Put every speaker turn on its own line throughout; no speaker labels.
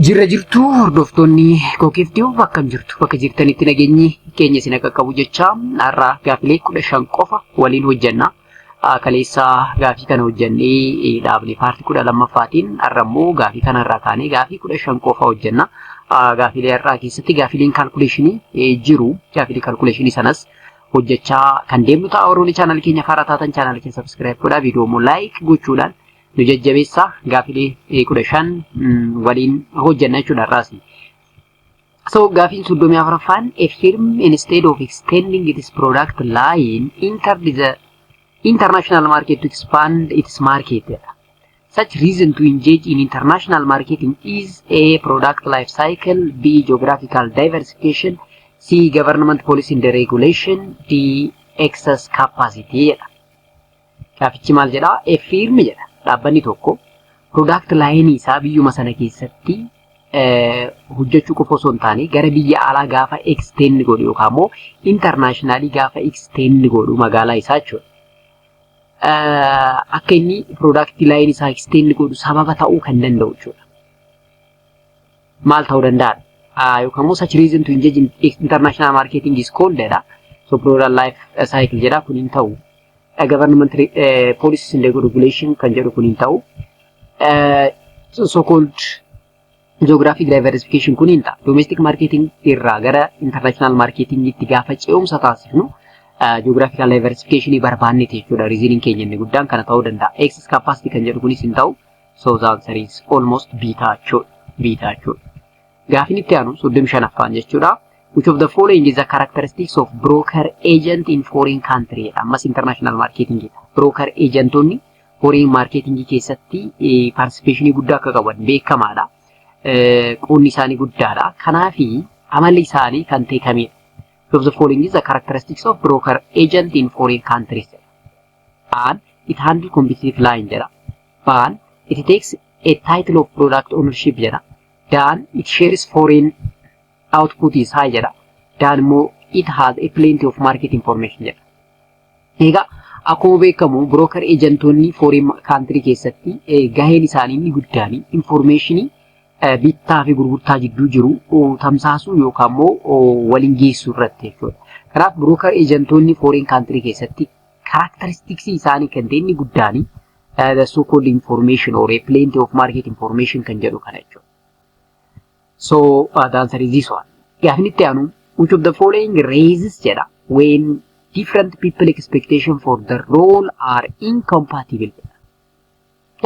Jirra jirtuu hordoftoonni Kookeeftii akkam jirtu? Bakka jirtanitti nageenyi keenya isin akka qabu jecha har'a gaafilee 15 qofa waliin hojjenna. Kaleessa gaafii kana hojjennee dhaabne paartii 12ffaatiin, har'a immoo gaafii kanarraa kaanee gaafii 15 qofa hojjenna. Gaafilee har'aa keessatti gaafileen kaalkuleeshinii jiru. Gaafilee kaalkuleeshinii sanas hojjechaa kan deemnu ta'a. Warroonni chaanal keenya haaraa taatan chaanal keenya subscribe godhaa, viidiyoo immoo like gochuudhaan nu jajjabeessaa. Gaafilee 15 waliin hojjenna jechuudha har'aas. So gaafiin 34ffaan, a firm, instead of extending its product line, entered the international market to expand its market jedha. Such reason to engage in international marketing is: A. Product life cycle, B. Geographical diversification, C. Government policy and regulation, D. Excess capacity jedha. Gaafichi maal jedhaa? A firm jedha. Dhaabbanni tokko product line isaa biyyuma sana keessatti hojjechuu qofa osoo hin taane gara biyya alaa gaafa extend godhu yookaan immoo internationally gaafa extend godhu magaalaa isaa jechuudha. Akka inni product line isaa extend godhu sababa ta'uu kan danda'u jechuudha. Maal ta'uu danda'a? Yookaan immoo such reason to engage in international marketing is called jedha. So product life cycle jedha, kun hin ta'u. Government policies and regulation kan jedhu kun hin ta'u. So called geographic diversification kun hin ta'a. Domestic marketing irraa gara international marketing itti gaafa ce'umsa taasifnu geographical diversification barbaanneeti jechuudha. Reasoning keenya inni guddaan kana ta'uu danda'a. Excess capacity kan jedhu kunis hin ta'u. So the answer is almost B ta'a jechuudha. B ta'a jechuudha. Gaafin itti aanu 35ffaan jechuudha. Which of the following is the characteristics of broker agent in foreign country jedha. Ammas international marketing jedha. Broker agentoonni foreign marketing keessatti participation guddaa akka qaban beekamaadha. Qoonni isaanii guddaadha. Kanaafi amalli isaanii kan ta'e kamidha? Which of the following is the characteristics of broker agent in foreign countries jedha. A. It handle competitive line jedha. B. It takes a title of product ownership jedha. D. It shares foreign output is high jedha. D immoo it has a plenty of market information jedha. Egaa akkuma beekamu broker agentoonni foreign country keessatti gaheen isaanii inni guddaan informationii bittaa fi gurgurtaa jidduu jiru tamsaasuu yookaan immoo waliin geessuu irratti jechuudha. Kanaaf broker agentoonni foreign country keessatti characteristics isaanii kan ta'e inni guddaan the so called information or a plenty of market information kan jedhu kana jechuudha. So the answer is this one. Gaafni itti aanu, which of the following raises jedha when different people expectation for the role are incompatible jedha.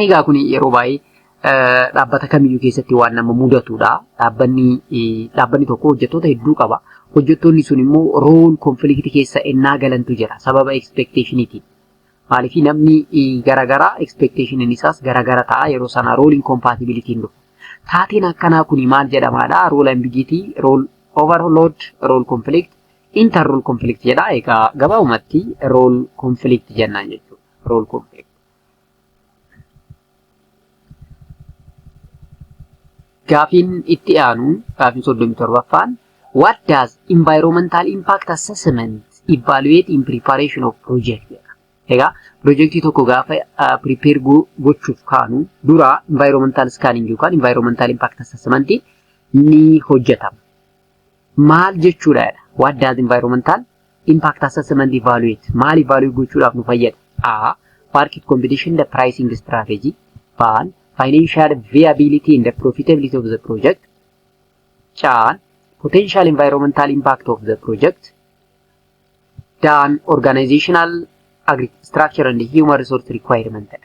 Egaa kun yeroo baay'ee dhaabbata kamiyyuu keessatti waan nama mudatudha. Dhaabbanni tokko hojjettoota hedduu qaba. Hojjettoonni sun immoo role conflict keessa ennaa galantu jira sababa expectationiitiin. Maaliif namni garaagaraa expectationiin isaas garaagara ta'a, yeroo sana role incompatibilitiin dhufa. Taateen akkanaa kuni maal jedhamaadha? Role ambiguity, role overload, role conflict, inter-role conflict jedha. Egaa gabaabumatti role conflict jennaan jechuudha. Role conflict. Gaafiin itti aanu, gaafiin 37ffaan, what does environmental impact assessment evaluate in preparation of project jedha. Egaa piroojeektii tokko gaafa prepare gochuuf kaanu dura environmental scanning yookaan environmental impact assessment ni hojjetama. Maal jechuudha? What does environmental impact assessment evaluate? Maal evaluate gochuudhaaf nu fayyada? A. Market competition, the pricing strategy. B. Financial viability and the profitability of the project. C. Potential environmental impact of the project. D. Organizational structure and human resource requirement dha.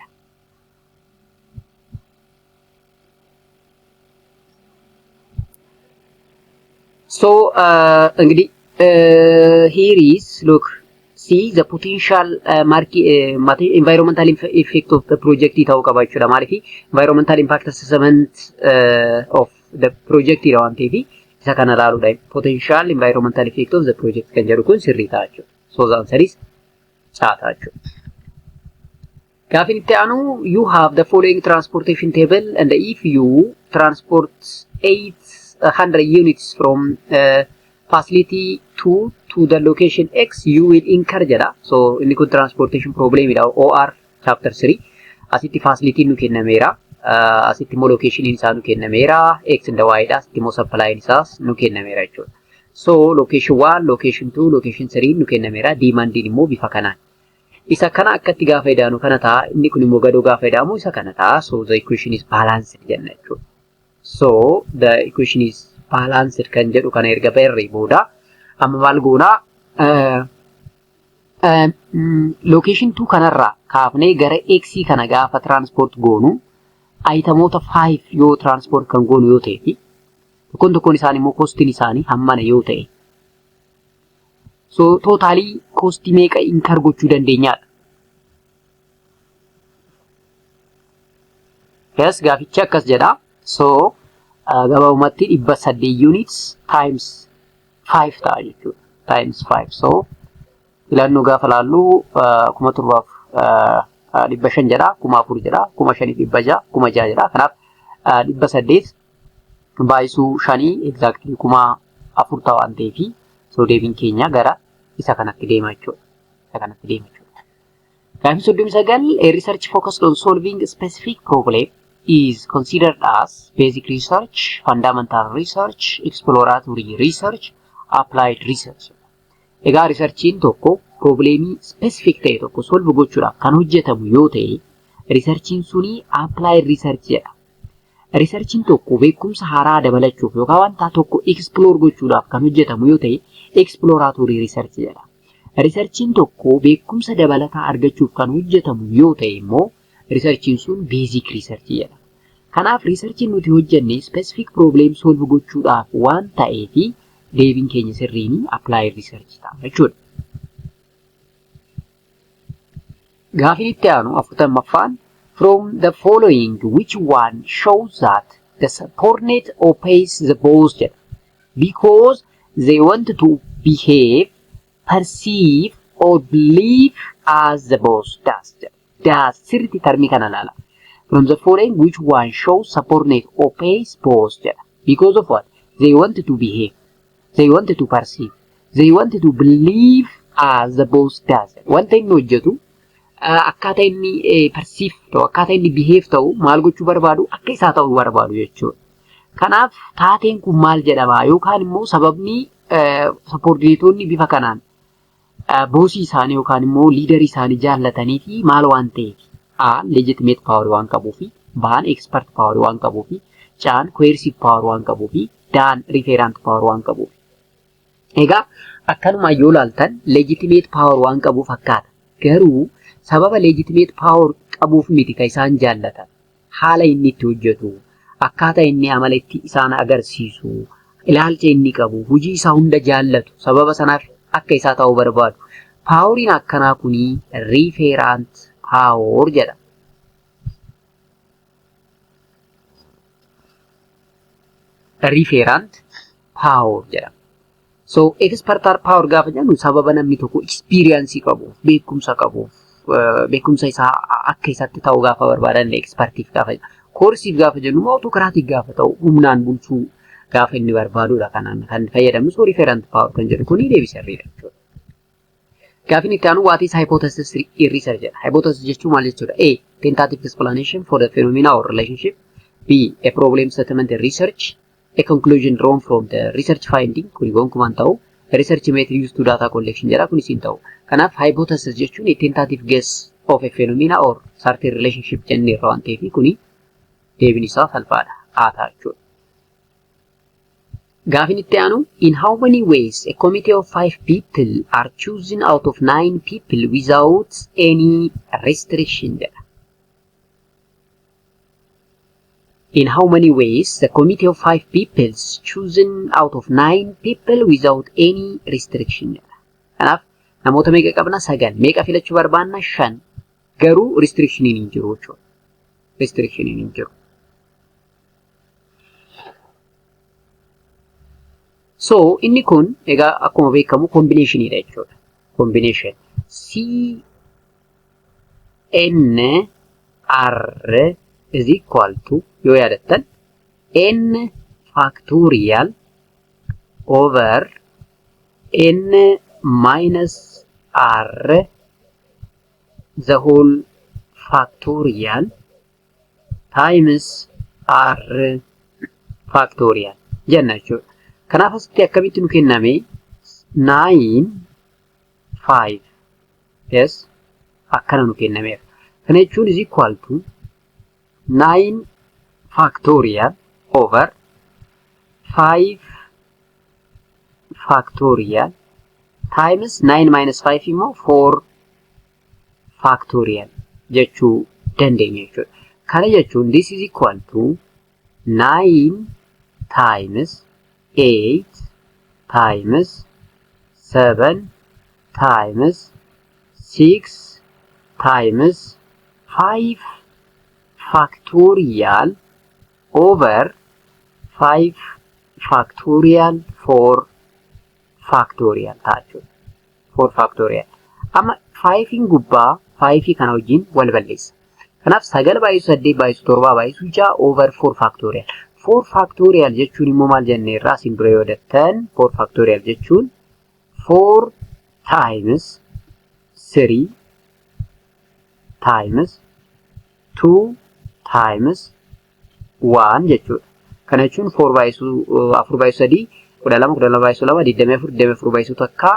So እንግዲህ here is, look, see, the potential market environmental effect of the project ta'uu qaba jechuudha. Maaliif environmental impact assessment of the project dha waan ta'eef isa kana ilaaluudha. Potential environmental effect of the project kan jedhu kun sirrii ta'a jechuudha. So the answer is C ta'a jechuudha. Gaafin itti aanu, you have the following transportation table, and if you transport 800 units from facility 2 to the location X, you will incur jedha. So inni kun transportation problem dha. OR chapter 3 asitti facility nu kennameera. Asitti immoo locationiin isaa nu kennameera. X and Y dha. Asitti immoo supplyin isaas nu kennameera jechuudha. So location 1, location 2, location 3 nu kennameera. Demandiin immoo bifa kanaan. Isa kana akkatti gaafa idaanu kana ta'a. Inni kun immoo gadoo gaafa idaamu isa kana ta'a. So the equation is balanced jenna jechuudha. So the equation is balanced kan jedhu kana erga barree booda amma maal goonaa? Location 2 kanarraa kaafnee gara X kana gaafa transport goonu itemoota 5 yoo transport kan goonu yoo ta'e fi tokkoon tokkoon isaanii immoo costiin isaanii hammana yoo ta'e. So totalii costii meeqa incur gochuu dandeenyaadha? Yes, gaafichi akkas jedha. So gabaabumatti 800 units times 5 ta'a jechuudha. Times 5. So filannoo gaafa laallu 7500 jedha, 4000 jedha, 5600, 6000 jedha. Kanaaf 800 baay'isuu shanii exactly 4000 ta'a waan ta'eefi, so deebiin keenya gara isa kanatti deema jechuudha. Isa kanatti deema jechuudha. Gaaffii 39: a research focused on solving a specific problem is considered as basic research, fundamental research, exploratory research, applied research. Egaa researchiin tokko problemii specific ta'e tokko solve gochuudhaaf kan hojjetamu yoo ta'e, researchiin suni applied research jedha. Researchiin tokko beekumsa haaraa dabalachuuf yookaan wanta tokko explore gochuudhaaf kan hojjetamu yoo ta'e, exploratory research jedha. Researchiin tokko beekumsa dabalataa argachuuf kan hojjetamu yoo ta'e immoo, researchiin sun basic research jedha. Kanaaf researchiin nuti hojjenne specific problem solve gochuudhaaf waan ta'eefi, deebiin keenya sirriin applied research ta'a jechuudha. Gaafiin itti aanu 40ffaan: from the following, which one shows that the subordinate obeys the boss jedha because they want to behave, perceive or believe as the boss does jedha. Does, sirriitti termii kana ilaala. From the following, which one shows subordinate obeys boss jedha. Because of what? They want to behave, they want to perceive, they want to believe as the boss does. Wanta inni hojjetu, akkaataa inni perceive ta'u, akkaataa inni behave ta'u, maal gochuu barbaadu, akka isaa ta'uu barbaadu jechuudha. Kanaaf taateen kun maal jedhama yookaan immoo sababni subordinateonni bifa kanaan bossii isaanii yookaan immoo leaderii isaanii jaallatanii fi maal waan ta'eef? A. Legitimate power waan qabuufi, B'n expert power waan qabuufi, C'n coercive power waan qabuufi, D'n referent power waan qabuufi. Egaa akkanuma yoo laaltan legitimate power waan qabu fakkaata. Garuu sababa legitimate power qabuuf miti kan isaan jaallatan. Haala inni itti hojjetu, akkaataa inni amala itti isaan agarsiisu, ilaalcha inni qabu, hojii isaa hunda jaallatu. Sababa sanaaf akka isaa ta'uu barbaadu. Poweriin akkanaa kuni referent power jedhama. Referent power jedhama. So expert power gaafa jennu sababa namni tokko experience qabuuf, beekumsa qabuuf, beekumsa isaa akka isatti ta'u gaafa barbaadan expertiif gaafa jennu. Coercive gaafa jennu immoo autocratic gaafa ta'u, humnaan bulchuu gaafa inni barbaadudha kanaan kan fayyadamnu. So referent power kan jedhu kuni deebii sirriidha jechuudha. Gaaffiin itti aanu: what is hypothesis in research jedha. Hypothesis jechuun maal jechuudha? A. Tentative explanation for the phenomena or relationship. B. A problem statement in research. A conclusion drawn from the research finding. Kuni gonkumaan ta'u. Research method used to data collection jedha, kunis hin ta'u. Kanaaf hypothesis jechuun a tentative guess of a phenomena or certain relationship jennee irra waan ta'eef, kuni deebiin isaa salphaadha. A ta'a jechuudha. Gaaffiin itti aanu: in how many ways a committee of five people are chosen out of nine people without any restriction jedha. In how many ways the committee of five people chosen out of nine people without any restriction jedha. Kanaaf namoota meeqa qabna? Sagal. Meeqa filachuu barbaanna? Shan. Garuu restrictioniin hin jiru jechuudha. Restrictioniin hin jiru. So inni kun egaa akkuma beekamu combinationiidha jechuudha. Combination C N R is equal to, yoo yaadattan, N factorial over N minus R the whole factorial times r factorial jenna jechuudha. Kanaaf asitti akkamitti nu kenname? 9 5, yes, akkana nu kennameera. Kana jechuun is equal to 9 factorial over 5 factorial times 9 minus 5 immoo 4 factorial jechuu dandeenya jechuudha. Kana jechuun this is equal to 9 times 8 times 7 times 6 times 5 factorial over 5 factorial 4 factorial ta'a jechuudha. 4 factorial. Amma 5 gubbaa 5 kana wajjin wal balleessa. Kanaaf 9 baay'isu 8 baay'isu 7 baay'isu 6 over 4 factorial. 4 factorial jechuun immoo maal jenne irraa isin dura yoo dattan, 4 factorial jechuun 4 times 3 times 2 times 1 jechuudha. Kana jechuun 4 baay'isu 4 baay'isu 3 12, 12 baay'isu 2 24, 24 baay'isu takka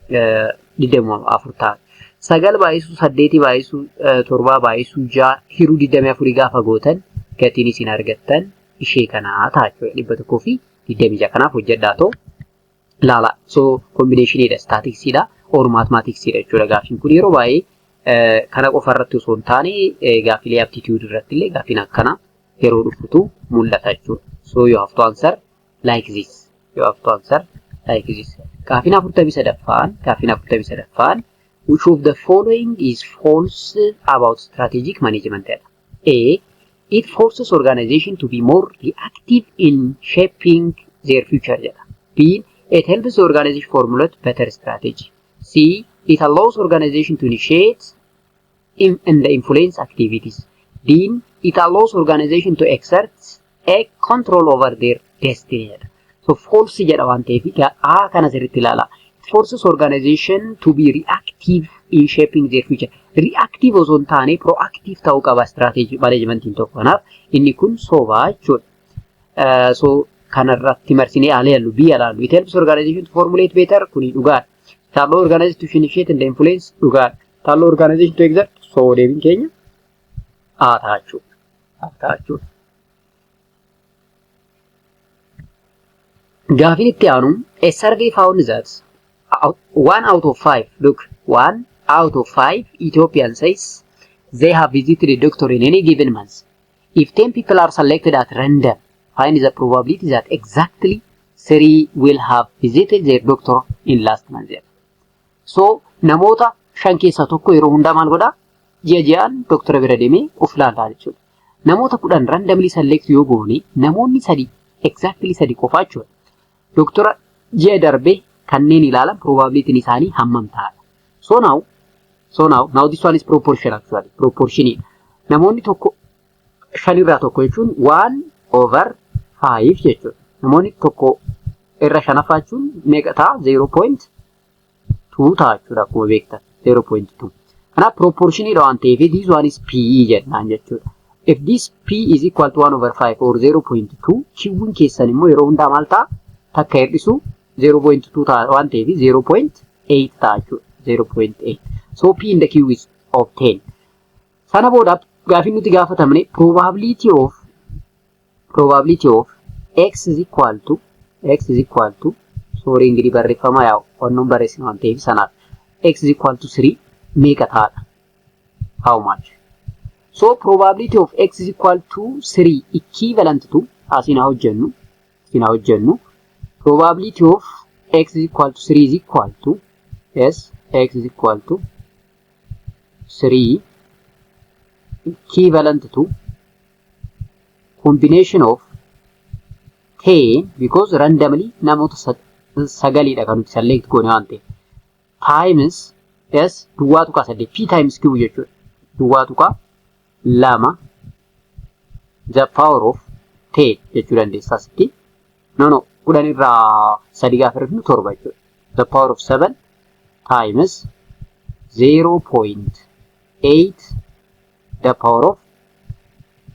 24 ta'a. 9 baay'isu 8 baay'isu 7 baay'isu 6 hiruu 24 gaafa gootan gatiin isin argattan ishee kanaa ta'a jechuudha. 126. Kanaaf hojjedhaa ta'u laala. So combinationiidha, statisticsiidha or mathematicsiidha jechuudha gaaffiin kun. Yeroo baay'ee kana qofa irratti osoo hin taane gaaffilee aptitude irratti illee gaaffiin akkana yeroo dhufutu mul'ata jechuudha. So you have to answer like this. You have to answer like this. Gaaffiin 43ffaan "Which of the following is false about strategic management?" jedha. A. It forces organization to be more reactive in shaping their future jedha. B. It helps the organization formulate better strategy. C. It allows organization to initiate and influence activities. D. It allows organization to exert a control over their destiny jedha. So false jedha waan ta'eef A kana sirriitti ilaala. It forces organization to be reactive in shaping their future. Reactive osoo hin taane proactive ta'uu qaba strategy managementiin tokko. Kanaaf inni kun sobaa jechuudha. So kanarratti marsinee haala ilaallu, B ilaallu. It helps organization to formulate better, kuni dhugaadha. It allows organization to initiate and influence, dhugaadha. It allows organization to exert, so deebiin keenya A ta'a jechuudha. A ta'a jechuudha. Gaafiin itti aanu, "A survey found that one out of five," look, "one out of five Ethiopians says they have visited a doctor in any given month. If 10 people are selected at random, find the probability that exactly three will have visited their doctor in last month." So namoota shan keessaa tokko yeroo hundaa maal godhaa? Ji'a ji'aan doktora bira deemee of ilaalaa jechuudha. Namoota 10 randomly select yoo goone, namoonni sadi, exactly sadi qofaa jechuudha. Doktora ji'a darbe kanneen ilaalan probabilityn isaanii hammam ta'adha? So now this one is proportion actually. Proportionidha. Namoonni tokko shanirraa tokko jechuun 1 over 5 jechuudha. Namoonni tokko irra shanaffaa jechuun meeqa ta'a? 0.2 ta'a jechuudha akkuma beektan. 0.2. Kanaaf proportionidha waan ta'eef this one is PE jennaan jechuudha. If this P is equal to 1 over 5 or 0.2, Q'n keessan immoo yeroo hundaa maal ta'a? Takka hir'isu 0.2 ta'a waan ta'eef 0.8 ta'a jechuudha. 0.8. So P in the Q is of 10. Sana booda gaafii nuti gaafatamne probability of x is equal to, sorry, እንግዲህ barreeffama yaa'u wannoon barreessinu waan ta'eef sanaaf, x is equal to 3 meeqa ta'adha? How much? So probability of x is equal to 3 equivalent to, asiin haa hojjennu, probability of x is equal to 3 is equal to, yes, x is equal to 3 equivalent to combination of 10, because randomly namoota sagaliidha kan nuti select goone waan ta'eef, times, yes, 0.8, p times q jechuudha, 0.2 the power of 10 jechuu dandeessa asitti. No, 10 irraa sadi gaafa hir'ifnu torba jechuudha, the power of 7 times 0.8 the power of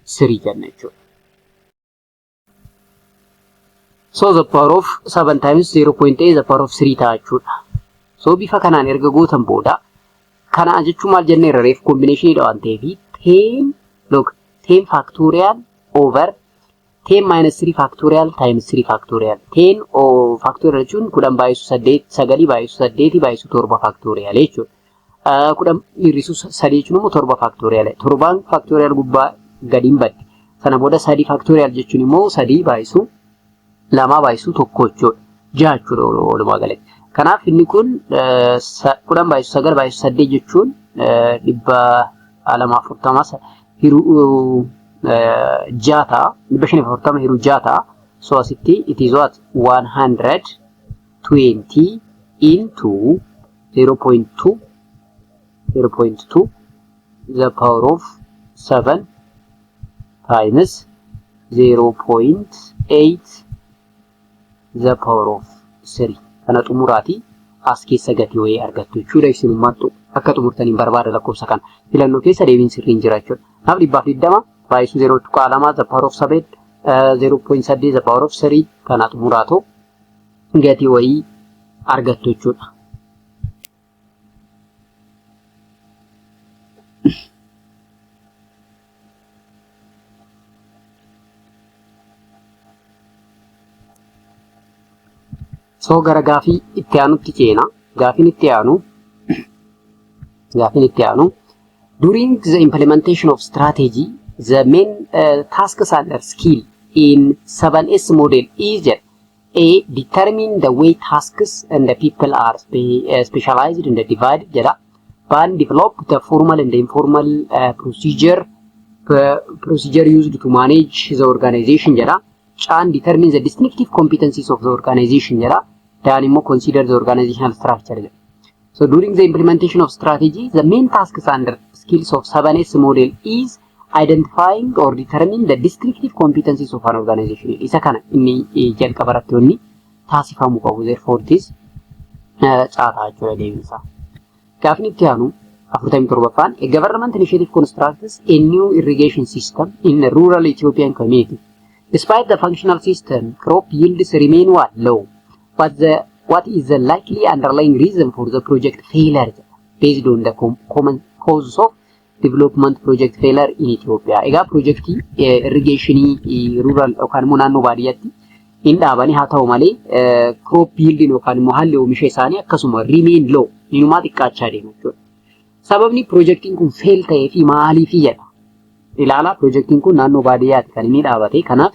3 jenna jechuudha. So the power of 7 times 0.8 the power of 3 ta'a jechuudha. So bifa kanaan erga gootan booda kana jechuun maal jenneerra reef combination dha waan ta'eef 10, look, 10 factorial over 10 minus 3 factorial times 3 factorial. 10 o factorial jechuun 10 baay'isu 8 9 baay'isu 8 baay'isu 7 factorial jechuudha. 10 hir'isuu 3 jechuun immoo 7 factorial. 7 factorial gubbaa gadi hin badde. Sana booda 3 factorial jechuun immoo 3 baay'isu 2 baay'isu 1 jechuudha. 6 jechuudha walumaa galatti. Kanaaf inni kun 10 baay'isu 9 baay'isu 8 jechuun 240 hiruu 6 ta'a. 540 hiruu 6 ta'a. So asitti it is what? 120 into 0.2 0.2 the power of 7 times 0.8 the power of 3. Kana xumuraati as keessa gatii wayii argattu jechuudha. Isinummaattu akka xumurtaniin barbaada lakkoofsa kana. Filannoo keessa deebiin sirriin jira jechuudha. Kanaaf 120 baay'isuu 0.2 the power of 7 0.8 the power of 3 kana xumuraatoo gatii wayii argattu jechuudha. So gara gaafii itti aanutti ceena. Gaafiin itti aanu during the implementation of strategy, the main tasks under skill in 7S model is: A. Determine the way tasks and the people are specialized and divided jedha. B. Develop the formal and the informal procedure used to manage the organization jedha. C. Determine the distinctive competencies of the organization jedha. D immoo consider the organizational structure jedha. So during the implementation of strategy, the main tasks under skills of 7S model is identifying or determine the distinctive competencies of an organization. Isa kana inni jalqaba irratti wanni taasifamuu qabu. Therefore this caataa jechuudha deebiinsaa. Gaafni itti aanu 47ffaan, a government initiative constructs a new irrigation system in a rural Ethiopian community. Despite the functional system, crop yields remain what? Low. What is the likely underlying reason for the project failure based on the common causes of development project failure in Ethiopia? Egaa projektii irrigationii rural yookaan immoo naannoo baadiyyaatti hin dhaabanii, haa ta'u malee crop yielding yookaan immoo haalli oomisha isaanii akkasuma remain low, inumaa xiqqaachaa deema jechuudha. Sababni projektiin kun fail ta'ee fi maaliifi jedha. Ilaalaa, projektiin kun naannoo baadiyyaatti kan inni dhaabate, kanaaf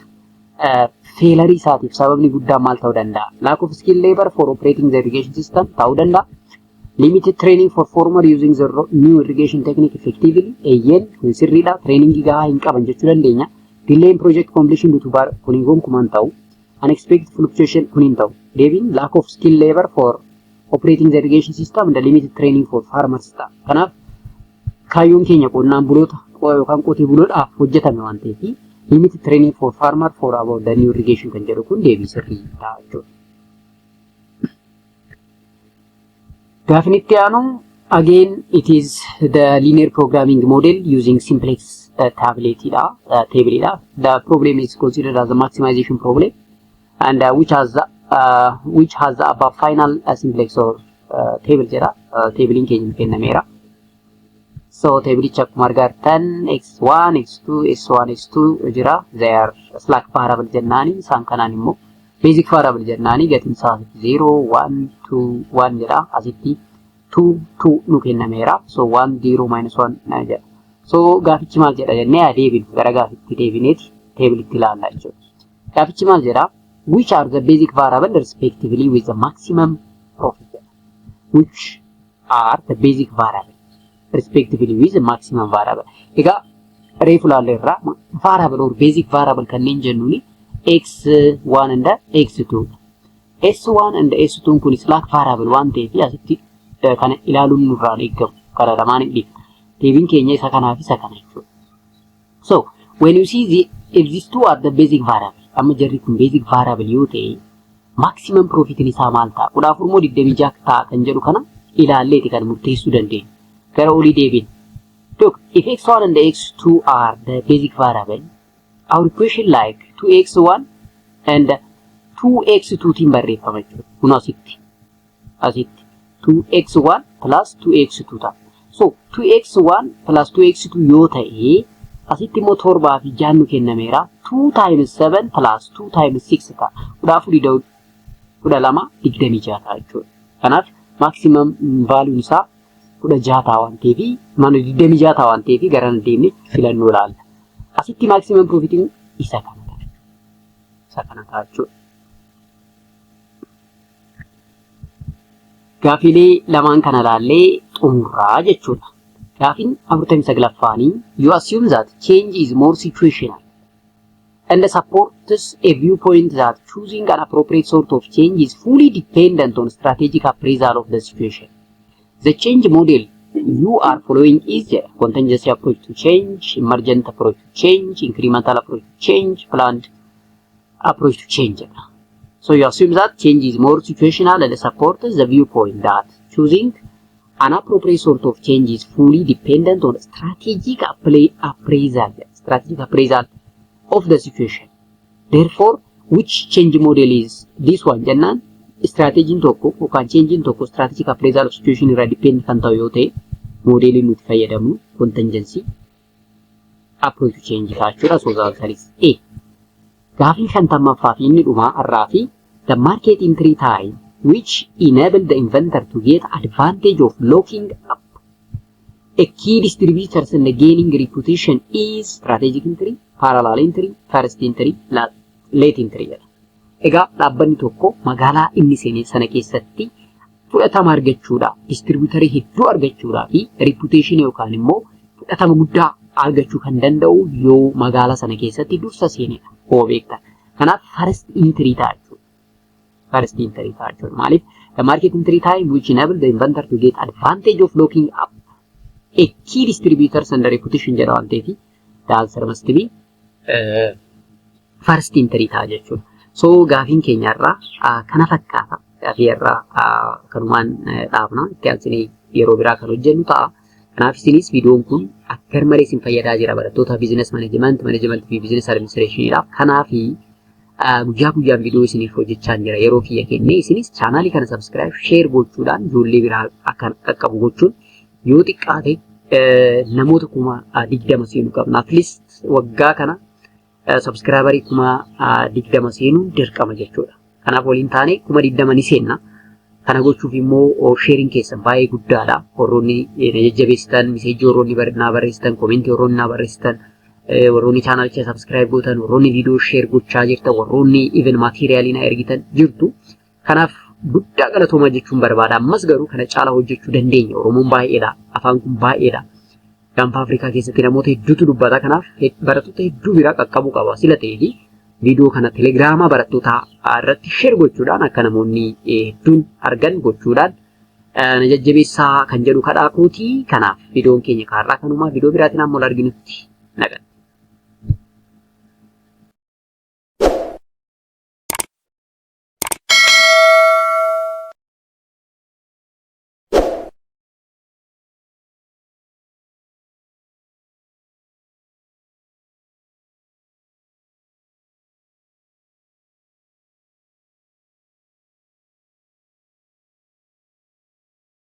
failureii isaatiif sababni guddaan maal ta'uu danda'a? Lack of skilled labor for operating the irrigation system ta'uu danda'a. Limited training for farmer using the new irrigation technique effectively. Eeyyeen, kun sirriidha. Trainingii gahaa hin qaban jechuu dandeenya. Delay in project completion due to bar kun gonkumaan ta'u. Unexpected fluctuation kun hin ta'u. Deebiin lack of skilled labor for operating the irrigation system and the limited training for farmers ta'a. Kanaaf kaayyoon keenya qonnaan buloota yookaan qotee buloodhaaf hojjetame waan ta'eef limited training for farmer for about the new irrigation kan jedhu kun deebii sirrii ta'a jechuudha. Gaafni itti aanu, again it is the linear programming model using simplex tabletidha, tableidha. The problem is considered as a maximization problem and which has the above final simplex or table jedha. Tableiin keenya kennameera. So tableicha akkuma argartan x1, x2, s1, s2 jira. They are slack variable jennaani. Isaan kanaan immoo basic variable jennaani. Gatiin isaa 0, 1, 2, 1 jedha. Asitti 2, 2 nu kennameera. So 1, 0, minus 1 jedha. So gaafichi maal jedha jennee haa deebinu. Gara gaafitti deebineeti tableitti ilaalla jechuudha. Gaafichi maal jedha? Which are the basic variable respectively with the maximum profit jedha. Which are the basic variable respectively with the maximum variable? Egaa reefu ilaalle irraa variable or basic variable kanneen jennuuni x1 and x2. S1 and S2 kun slack variable waan ta'eef asitti kana ilaaluun nurraa eeggamu. Kana lamaan hin dhiifna. Deebiin keenya isa kanaa fi isa kana jechuudha. So when you see the if these two are the basic variable, amma jarri kun basic variable yoo ta'e, maximum profitin isaa maal ta'a? 14 moo 26 ta'a kan jedhu kana ilaalleeti kan murteessuu dandeenya. Gara olii deebiin. Look, if x1 and x2 are the basic variable, our equation like 2x1 and 2x2 tiin barreeffama jechuudha. Kun asitti. Asitti 2x1 plus 2x2 ta'a. So 2x1 plus 2x2 yoo ta'e, asitti immoo torbaa fi jaan nu kennameera. 2 times 7 plus 2 times 6 ta'a. 14 ida'u 12, 26 ta'a jechuudha. Kanaaf maximum value isaa 16 ta'a waan ta'eef, mana 26 ta'a waan ta'eef, gara deemnee filannoo ilaalla. Asitti maximum profitiin isa kana ta'a. Isa kana ta'a jechuudha. Gaafiilee lamaan kana ilaallee xumurraa jechuudha. Gaafiin 49ffaanii, you assume that change is more situational and supports a viewpoint that choosing an appropriate sort of change is fully dependent on strategic appraisal of the situation. The change model you are following is the contingency approach to change, emergent approach to change, incremental approach to change, planned approach to change. So you assume that change is more situational and supports the viewpoint that choosing an appropriate sort of change is fully dependent on strategic appraisal of the situation. Therefore, which change model is this one jennaan, strategiin tokko yookaan changein tokko strategic appraisal of situation irraa depend kan ta'u yoo ta'e, moodeliin nuti fayyadamnu contingency approach to change ta'a jechuudha. So the answer is A. Gaafii 50ffaa fi inni dhumaa har'aa fi, the market entry time which enable the inventor to get advantage of locking up a key distributors and gaining reputation is strategic entry, parallel entry, first entry, late entry jedha. Egaa dhaabbanni tokko magaalaa inni seene sana keessatti fudhatama argachuudhaaf, distributorii hedduu argachuudhaa fi reputation yookaan immoo fudhatama guddaa argachuu kan danda'u yoo magaalaa sana keessatti dursa seenedha. Hoo beektan. Kanaaf first entry ta'a jechuudha. First entry ta'a jechuudha. Maaliif? The market entry time which enable the inventor to get advantage of locking up a key distributors and reputation jedha waan ta'eef, the answer must be first entry ta'a jechuudha. So gaafiin keenya irraa kana fakkaata. Gaafii irraa kanumaan dhaabna. Itti aansinee yeroo biraa kan hojjennu ta'a. Kanaaf isinis viidiyoon kun akka malee isin fayyadaa jira barattoota business management, management fi business administrationiidhaaf. Kanaafi guyyaa guyyaan viidiyoo isiniif hojjechaa jira yeroo kiyya kennee. Isinis chaanaalii kana subscribe, share gochuudhaan ijoollee biraa akka qaqqabu gochuun, yoo xiqqaate namoota 20,000 seenuu qabna. At least waggaa kana subscriberii 20,000 seenuun dirqama jechuudha. Kanaaf waliin taanee 20,000 ni seenna. Kana gochuuf immoo shareiin keessan baay'ee guddaadha. Warroonni na jajjabeessitan, messageii warroonni naa barreessitan, commentii warroonni naa barreessitan, warroonni chaanalicha subscribe gootan, warroonni viidiyoo share gochaa jirtan, warroonni even materialii na ergitan jirtu. Kanaaf guddaa galatoomaa jechuun barbaada. Ammas garuu kana caalaa hojjechuu dandeenya. Oromoon baay'eedha. Afaan kun baay'eedha. Gaanfa Afrikaa keessatti namoota hedduutu dubbata. Kanaaf barattoota hedduu biraa qaqqabuu qaba. Sila ta'eefi viidiyoo kana telegiraamaa barattootaa irratti share gochuudhaan akka namoonni hedduun argan gochuudhaan na jajjabeessaa kan jedhu kadhaa kootii. Kanaaf viidiyoon keenya kaarraa kanumaa, viidiyoo biraatiin ammoo arginutti nagatti.